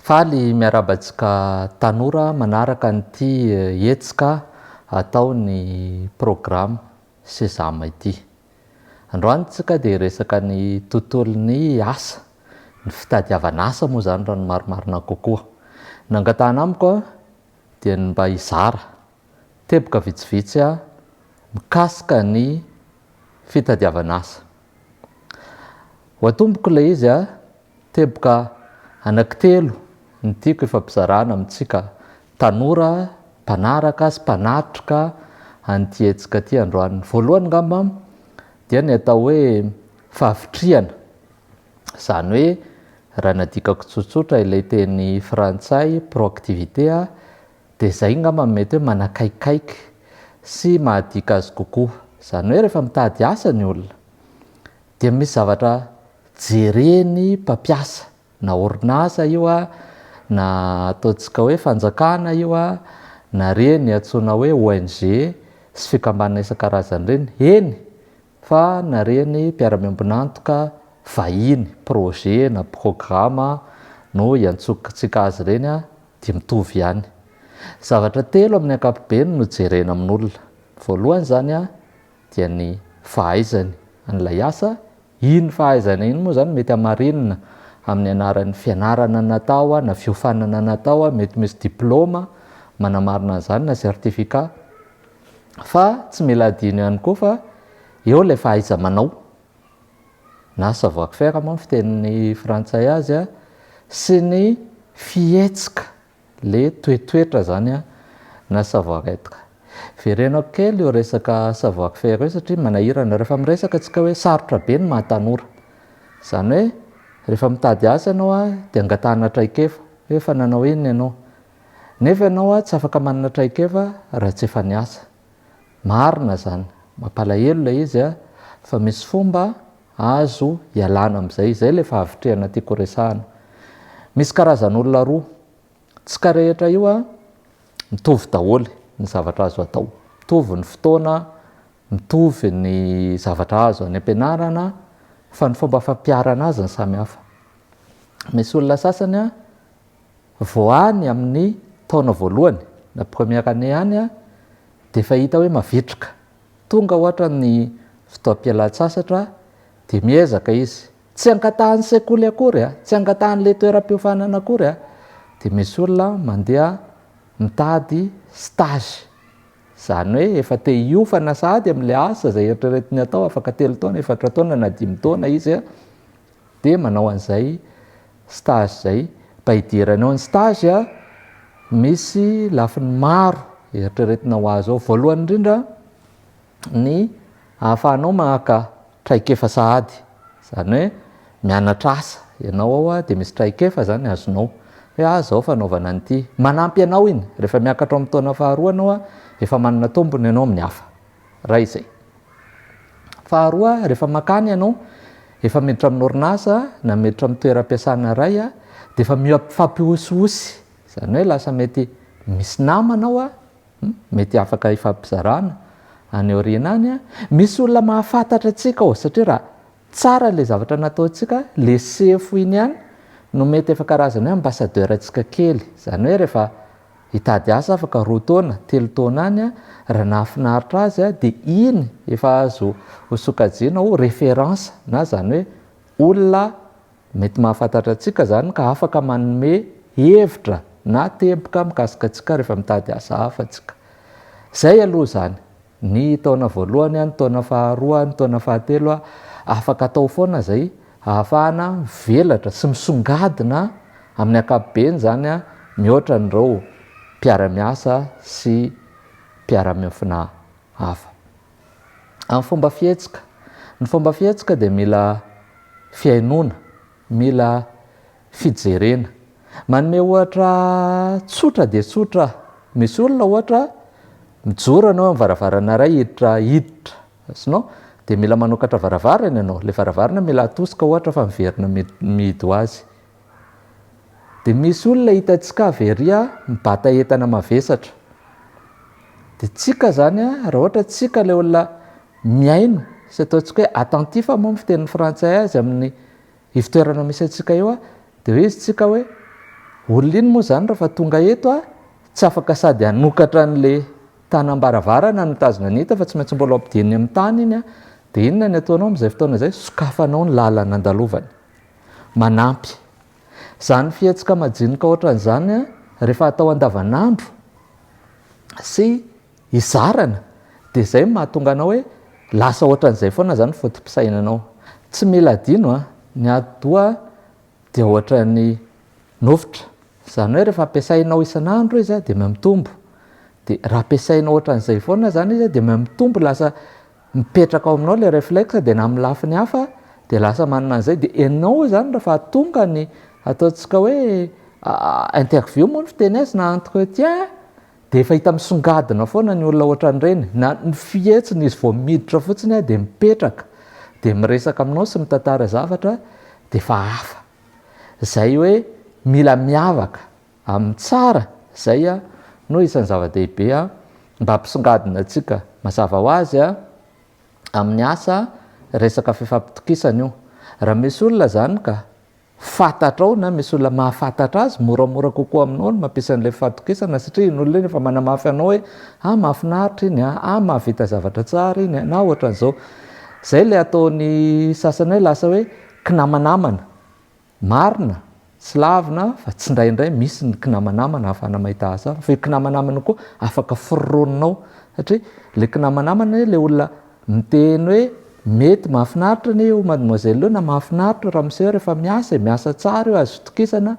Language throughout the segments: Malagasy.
Faly miarahaba antsika tanora manaraka an'ity hetsika ataon'ny programa Sesame ity. Androany tsika dia hiresaka ny tontolon'ny asa, ny fitadiavana asa moa izany raha ny marimarina kokoa. Ny nangatahana amiko dia ny mba hizara teboka vitsivitsy mikasika ny fitadiavana asa. Ho atomboko ilay izy, teboka anankitelo no tiako hifampizarana amintsika tanora mpanaraka sy mpanatrika an'ity hetsika ity androany. Ny voalohany angamba dia ny atao hoe fahavitrihana, izany hoe raha nadikako tsotsotra ilay teny frantsay proactivité dia izay angamba no mety hoe manakaikaiky sy mahadika azy kokoa. Izany hoe rehefa mitady asa ny olona dia misy zavatra jeren'ny mpampiasa Na orinasa io a, na ataontsika hoe fanjakana io a, na ireny antsoina hoe ONG sy fikambanana isan-karazany ireny, eny fa na ireny mpiara-miombon'antoka vahiny, projet na programa no iantsoantsika azy ireny a, dia mitovy ihany. Zavatra telo amin'ny ankapobeny no jerena amin'olona. Voalohany izany a, dia ny fahaizany an'ilay asa, iny fahaizana iny moa izany mety hamarinina amin'ny anaran'ny fianarana natao na fiofanana natao, mety misy diplaoma manamarina an'izany na certificat, fa tsy mila adino ihany koa fa eo ilay fahaiza-manao na savoir faire moa ny fitenin'ny frantsay azy sy ny fihetsika Le toetoetra zany an, na savoir être. Verenako kely io resaka savoir faire io satria manahirana. Rehefa miresaka tsika hoe sarotra be ny maha tanora. Izany hoe rehefa mitady asa ianao an, dia angatahana traikefa, hoe efa nanao inona ianao. Nefa ianao an tsy afaka manana traikefa raha tsy efa niasa. Marina izany, mampalahelo ilay izy an, fa misy fomba azo ialana amin'izay. Izay ilay fahavitrihana tiako horesahana. Misy karazan'olona roa. Tsika rehetra io an, mitovy daholo ny zavatra azo atao. Mitovy ny fotoana, mitovy ny zavatra azo any am-pianarana, fa ny fomba fampiharana azy no samy hafa. Misy olona sasany an, vao any amin'ny taona voalohany na première année any an, dia efa hita hoe mavitrika. Tonga ohatra ny fotoam-pialan-tsasatra dia miezaka izy, tsy angatahan'ny sekoly akory a, tsy angatahan'ilay toeram-piofanana akory a, dia misy olona mandeha mitady stage, izany hoe efa te hiofana sahady amin'ilay asa izay eritreretiny atao afaka telo taona, efatra taona na dimy taona izy a, dia manao an'izay stage izay. Mba hidirana eo amin'ny stage a, misy lafiny maro eritreretina ho azo ao. Voalohany indrindra ny ahafahanao maka traikefa sahady, izany hoe mianatra asa ianao ao a, dia misy traikefa izany azonao hoe ah izao fanaovana an'ity. Manampy anao iny, rehefa miakatra ao amin'ny taona faharoa ianao a, efa manana tombony ianao amin'ny hafa. Iray izay. Faharoa, rehefa mankany ianao, efa miditra amin'ny orinasa na miditra amin'ny toeram-piasana iray dia efa mifampihosihosy, izany hoe lasa mety misy namana ao, mety afaka hifampizarana any aoriana any, misy olona mahafantatra antsika ao satria raha tsara ilay zavatra nataontsika, ilay sefo iny ihany no mety efa karazana hoe ambassadeur antsika kely, izany hoe rehefa Hitady asa afaka roa taona, telo taona any raha nahafinaritra azy dia iny efa azo ho sokajiana ho référence na izany hoe olona mety mahafantatra antsika izany ka afaka manome hevitra na teboka mikasika antsika rehefa mitady asa hafa tsika. Izay aloha izany. Ny taona voalohany, ny taona faharoa, ny taona fahatelo, afaka atao foana izay ahafahana mivelatra sy misongadina amin'ny ankapobeny izany mihoatra an'ireo mpiara-miasa sy mpiara-miofina hafa. Amin'ny fomba fihetsika, ny fomba fihetsika dia mila fihainoana, mila fijerena. Manome ohatra tsotra dia tsotra aho. Misy olona ohatra mijoro ianao amin'ny varavarana iray hiditra hiditra, azonao? Dia mila manokatra varavarana ianao. Ilay varavarana mila atosika ohatra fa miverina mihidy ho azy. Dia misy olona hitantsika avy ery mibata entana mavesatra. Dia tsika izany raha ohatra tsika ilay olona mihaino sy ataontsika hoe attentif moa ny fitenin'ny frantsay azy amin'ny Ivon-toerana misy antsika io dia hoy izy tsika hoe, Olona iny moa izany rehefa tonga eto a, tsy afaka sady hanokatra an'le tanam-baravarana no mitazona ny hita fa tsy maintsy mbola ampidiriny amin'ny tany iny a, dia inona ny ataonao amin'izay fotoana izay? Sokafanao ny lalana andalovany. Manampy. Izany fihetsika majinika ohatran'izany rehefa atao andavanandro sy hizarana dia izay no mahatonga anao hoe lasa ohatran'izay foana izany ny foto-pisainanao. Tsy mila adino a, ny atidoha dia ohatran'ny nofotra, izany hoe rehefa ampiasainao isan'andro izy dia mihamitombo, dia raha ampiasainao ohatran'izay foana izany izy dia mihamitombo lasa mipetraka ao aminao ilay réflexe dia na amin'ny lafiny hafa dia lasa manana an'izay dia ianao izany rehefa tonga ny ataontsika hoe interview moa ny fiteny azy na entretien dia efa hita misongadina foana ny olona ohatran'ireny na ny fihetsiny izy vao miditra fotsiny dia mipetraka dia miresaka aminao sy mitantara zavatra dia efa hafa izay hoe mila miavaka Amin'ny tsara, izay no isan'ny zava-dehibe mba hampisongadina antsika. Mazava ho azy, amin'ny asa, resaka fifampitokisana io. Raha misy olona izany ka fantatrao na misy olona mahafantatra azy, moramora kokoa aminao ny mampisy an'ilay fifampitokisana satria iny olona iny efa manamafy anao hoe ah mahafinaritra iny ah, ah mahavita zavatra tsara iny na ohatran'izao. Izay ilay ataon'ny sasany hoe lasa hoe kinamanamana. Marina, tsy lavina fa tsindraindray misy ny kinamanamana ahafahana mahita asa hafa, fa io kinamanamana io koa afaka foroninao satria le kinamanamana anie le olona miteny hoe mety mahafinaritra anie io mademoiselle io na mahafinaritra io ramose io rehefa miasa e, miasa tsara io azo itokisana,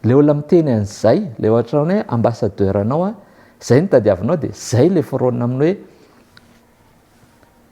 le olona miteny an'izay le ohatran'ny hoe ambassadeur anao an, zay no tadiavinao de zay le foronina amin'ny hoe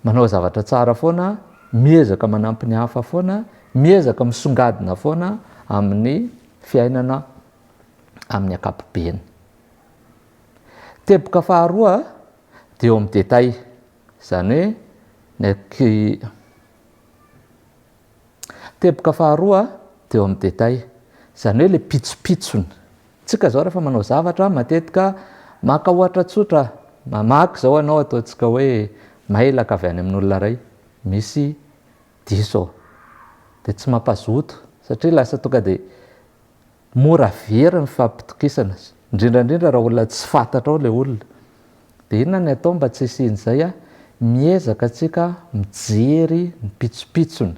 Manao zavatra tsara foana, miezaka manampy ny hafa foana, miezaka misongadina foana amin'ny fiainana amin'ny ankapobeny. Teboka faharoa dia eo amin'ny détail, izany hoe ny anki-. Teboka faharoa dia eo amin'ny détail, izany hoe ilay pitsopitsony. Tsika izao rehefa manao zavatra matetika maka ohatra tsotra, mamaky izao ianao ataontsika hoe mailaka avy any amin'olona iray, misy diso ao. Dia tsy mampazoto satria lasa tonga dia Mora very ny fampitokisana, indrindra indrindra raha olona tsy fantatrao ilay olona. Dia inona ny atao mba tsy hisian'izay? Miezaka tsika mijery ny pitsopitsony.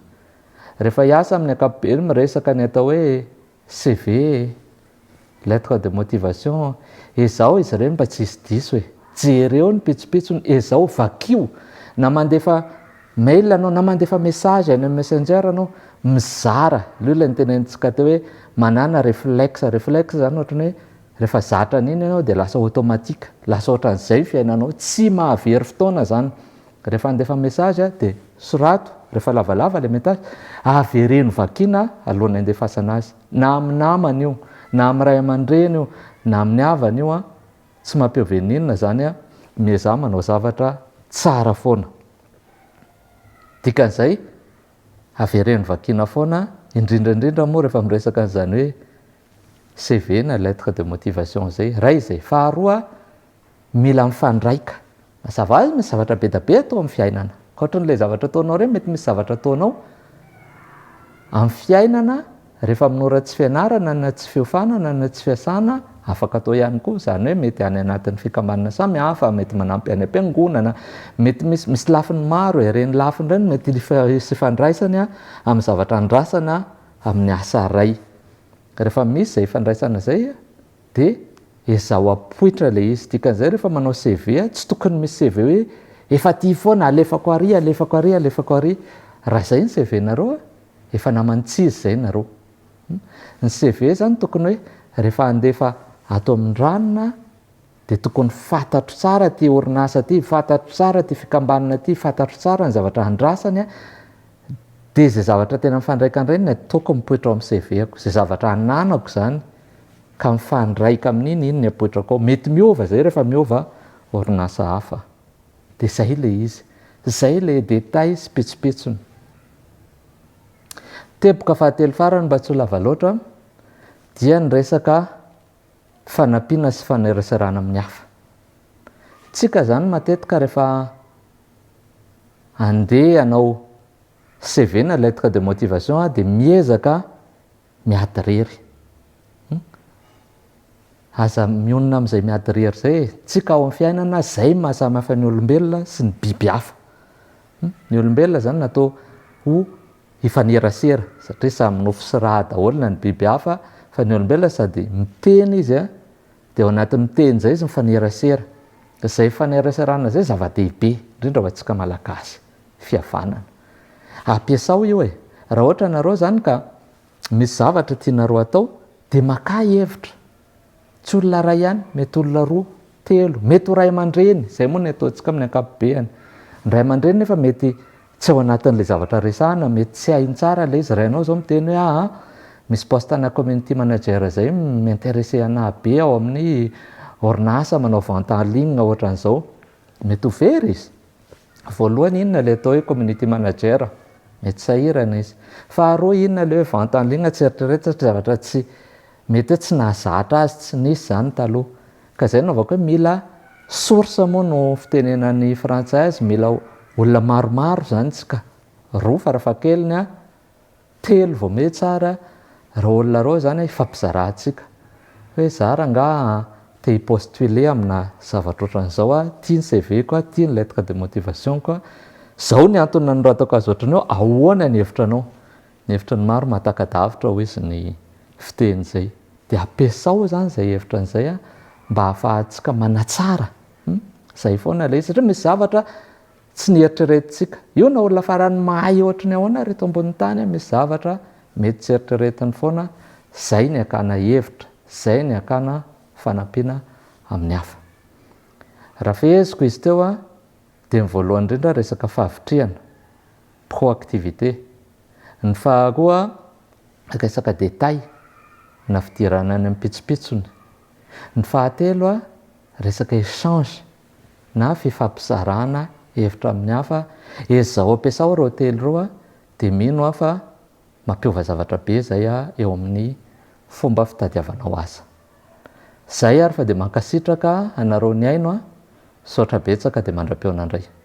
Rehefa hiasa amin'ny ankapobeny miresaka ny atao hoe CV, lettre de motivation, ezaho izy ireny mba tsy hisy diso e. Jereo ny pitsopitsony, ezaho vakio. Na mandefa Mail anao na mandefa message any amin'ny messenger anao, mizara, io ilay notenenintsika teo hoe manàna reflexe, reflexe zany ohatran'ny hoe rehefa zatra an'iny ianao dia lasa automatique, lasa ohatran'izay ny fiainanao, tsy mahavery fotoana zany, rehefa handefa message dia sorato, rehefa lavalava ilay message, avereno vakiana alohan'ny handefasana azy, na amin'ny namana io, na amin'ny ray aman-dreny io, na amin'ny havana io an, tsy mampiova n'inona zany an, miezaha manao zavatra tsara foana. Dikan'izay, avereno vakiana foana, indrindra indrindra moa rehefa miresaka an'izany hoe CV na lettre de motivation izay. Iray izay. Faharoa, mila mifandraika. Mazava azy misy zavatra be dia be atao amin'ny fiainana. Ankoatran'ilay zavatra ataonao ireny, mety misy zavatra ataonao amin'ny fiainana Rehefa amin'ny ora tsy fianarana na tsy fiofanana na tsy fiasana, afaka atao ihany koa, izany hoe mety any anatin'ny fikambanana samy hafa, mety manampy any am-piangonana, mety misy misy lafiny maro e, ireny lafiny ireny mety hisy ifandraisany amin'ny zavatra andrasana amin'ny asa iray. Rehefa misy izay ifandraisana izay dia ezaho apoitra ilay izy, dikan'izay rehefa manao CV tsy tokony misy CV hoe efa aty foana alefako ary, alefako ary, alefako ary, raha izay ny CV-nareo Efa naman'ny tsy izy izay nareo. Ny CV zany tokony hoe rehefa handefa ato amin'ny ranona dia tokony fantatro tsara ity orinasa ity, fantatro tsara ity fikambanana ity, fantatro tsara ny zavatra andrasany dia izay zavatra tena mifandraika amin'ireny no ataoko mipoitra ao amin'ny CV-ko. Izay zavatra ananako izany ka mifandraika amin'iny, iny no apoitrako ao. Mety miova izay rehefa miova orinasa hafa. Dia izay ilay izy. Izay ilay détail sy pitsopitsony. Teboka fahatelo farany mba tsy ho lava loatra dia ny resaka fanampiana sy faneraserana amin'ny hafa. Tsika izany matetika rehefa andeha hanao CV na lettre de motivation dia miezaka miady irery. Aza mionona amin'izay miady irery izay e! Tsika ao amin'ny fiainana izay maha samy hafa ny olombelona sy ny biby hafa. Ny olombelona izany natao ho hifanerasera satria samy nofo sy rà daholo na ny biby hafa fa ny olombelona sady miteny izy dia ao anatin'ny miteny izay izy mifanerasera. Izay fifaneraserana izay zava-dehibe indrindra ho antsika Malagasy. Fihavanana. Ampiasao io e! Raha ohatra nareo izany ka misy zavatra tianareo atao dia makà hevitra. Tsy olona iray ihany, mety olona roa, telo, mety ho ray aman-dreny, izay moa ny ataontsika amin'ny ankapobeany. Ny ray aman-dreny nefa mety tsy ao anatin'ilay zavatra resahana, mety tsy hainy tsara ilay izy, rainao izao miteny hoe aa misy poste ana community manager izay mi-intéresser anah be ao amin'ny orinasa manao vente en ligne ohatran'izao, mety ho very izy. Voalohany inona ilay atao hoe community manager? Mety sahirana izy. Faharoa inona ilay hoe vente en ligne tsy eritreretina satria zavatra tsy mety hoe tsy nahazatra azy, tsy nisy izany taloha. Ka izay no anaovako hoe mila source moa no fitenenan'ny frantsay azy, mila olona maromaro izany tsika, roa farafahakeliny an, Telo vao miha tsara raha olona roa izany hifampizarantsika. Hoe za rangaha te hi-postuler amina zavatra ohatran'izao aho, ity ny CV-ko, ity ny lettre de motivation-ko, izao ny antony nanoratako azy ohatran'io, ahoana ny hevitranao? Ny hevitry ny maro mahataka-davitra hoy izy ny fiteny izay. Dia ampiasao izany izay hevitra izay mba hahafahantsika manatsara izay foana ilay izy satria misy zavatra Tsy nieritreretintsika. Io na olona farany mahay ohatry ny ahoana ary eto ambonin'ny tany misy zavatra mety tsy eritreretiny foana, zay ny hakana hevitra, zay ny hakana fanampiana amin'ny hafa. Raha feheziko izy teo dia ny voalohany indrindra resaka fahavitrihana, proactivité, ny faharoa resaka détail na fidirana any amin'ny pitsopitsony, ny fahatelo resaka échange na fifampizarana hevitra amin'ny hafa, ezaho ampiasao ireo telo ireo dia mino aho fa mampiova zavatra be izay eo amin'ny fomba fitadiavanao asa. Izay ary fa dia mankasitraka anareo nihaino a, misaotra betsaka dia mandra-pihaona indray.